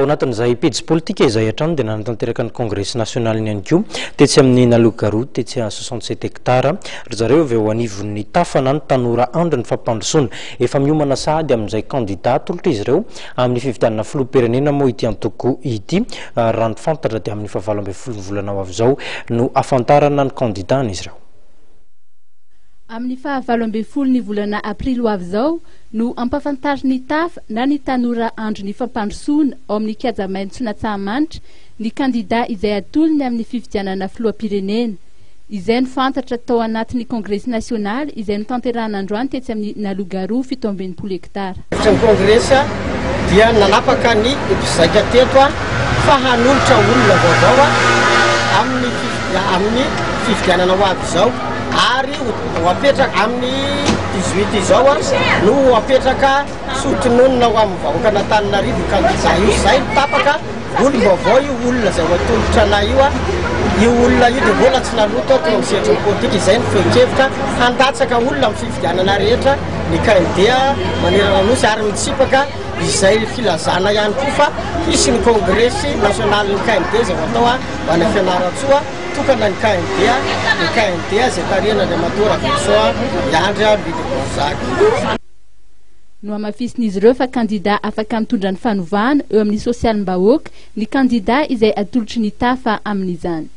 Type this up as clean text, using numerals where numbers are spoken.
Ao anatin'izay pejy politika izay hatrany dia nanatanteraka ny kongresy nasionaliny ihany koa tetsy amin'ny Nalogaroa tetsy à 67 hectares ry zareo avy eo anivon'ny tafa na ny tanora andry ny fampandrosoana. Efa miomana sahady amin'izay kandida atolotra izy ireo amin'ny fifidianana filoham-pirenena moa ity antoko ity. Raha ny fantatra dia amin'ny fahavalo ambin'ny folo ny volana ho avy izao no hahafantarana ny kandidàn'izy ireo. Amin'ny faha 18 ny volana aprily ho avy izao no hampafantarin'ny Taf na ny Tanora Andro ny Fampandrosoana ao amin'ny Kiaja Maitson'Antsahamanitra ny kandida izay atolony amin'ny fifidianana filoham-pirenena. Izay no fantatra tao anatin'ny kongresy nasionaly izay notanterahana androany tetsy amin'ny Nalogaroa 67 hektara. Hevitry ny kongresy dia nanapaka ny mpizaika teto fa hanolotra olona vaovao amin'ny amin'ny fifidianana ho avy izao ary ho apetraka amin'ny 18 izao no ho apetraka sy ho tononina ho amin'ny vahoakan'Antananarivo io kandida io. Izay no tapaka, olom-baovao io olona izay ho atolotra anay io, io olona io dia mbola tsy naloto teo amin'ny sehatry ny politika, izay no fehin-kevitra handatsaka olona amin'ny fifidianana rehetra ny KMD manerana ny Nosy ary mitsipaka izay filazana ihany koa fa hisy ny kongresy nasionalin'ny KMD izay ho atao any Fianarantsoa. Tokana ny KMD, ny KMD izay tarihan'Andriamatoa Raveloson Andry Louis de Gonzague. Nohamafisin'izy ireo fa kandida afaka mitondra ny fanovana eo amin'ny sosialim-bahoaka ny kandida izay atolotry ny Tafa amin'izany.